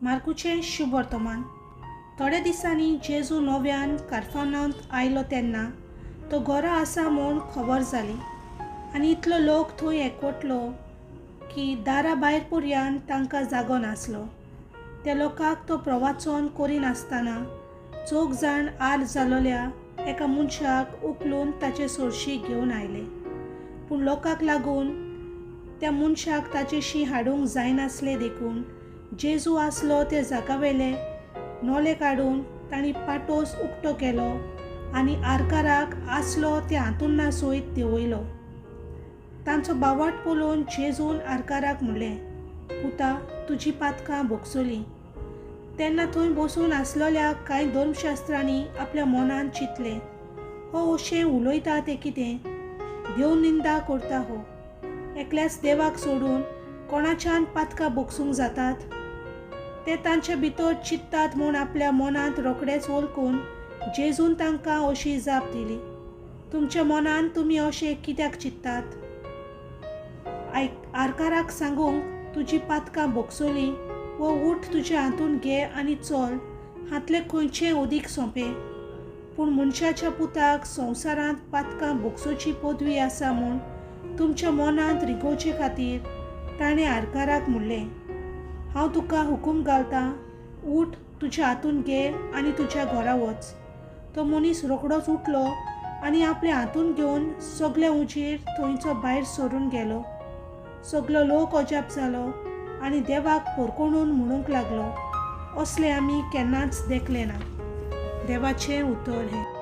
मार्कूचें शुभवर्तमान. थोड्या दिसांनी जेजू नव्यान कारफानांत आयलो तेन्ना तो घरा आसा म्हूण खबर जाली आनी इतलो लोक थंय एकवटलो की दारा भायर पर्यान तांकां जागो नासलो. त्या लोकांक तो प्रवाचन करिनासतना चौग जाण आर जालोल्या एका मनशाक उखलून ताचे सरशी घेवन आयले. पूण लोकांक लागून त्या मनशाक ताचेशी हाडूंक जायनासलें देखून जेजू आसलो त्या जागावेले नोले काडून तांणी पाटोस उक्तो केलो आनी आरकाराक आसलो त्या हांतुळणा सयत देंवयलो. तांचो बावाट पळोवन जेजून आरकाराक म्हणलें, पुता, तुजी पातकां भोगसलीं. तेन्ना थंय बसून आसलेल्या कांय धर्मशास्त्रांनी आपल्या मनान चिंतलें, हो अशें उलयता तें कितें? देव निंदा करता हो. एकल्याच देवाक सोडून कोणाच्यान पातकां भोगसूंक जातात? ते तांचे भितर चिंततात म्हूण आपल्या मनांत रोखडेच वळखून जेजून तांकां अशी जाप दिली, तुमच्या मनांत तुमी अशें कित्याक चिंततात? आरकाराक सांगूंक तुजी पातकां भोगसलीं वो उठ तुज्या हातून घे आनी चल हांतलें खंयचें अदीक सोंपें? पूण मनशाच्या पुताक संवसारांत पातकां भोगसोची पदवी आसा म्हूण तुमच्या मनांत रिगोवचे खातीर ताणें आरकाराक म्हणलें, हांव तुका हुकूम घालतां, उठ तुज्या हातून घे आनी तुज्या घरा वच. तो मनीस रोखडोच उठलो आनी आपले हातून घेवन सगल्या उजीर थंयचो भायर सरून गेलो. सगलो लोक अजाप जालो आनी देवाक पोरकोणून म्हणूंक लागलो, असलें आमी केन्नाच देखलें ना. देवाचें उतर हें.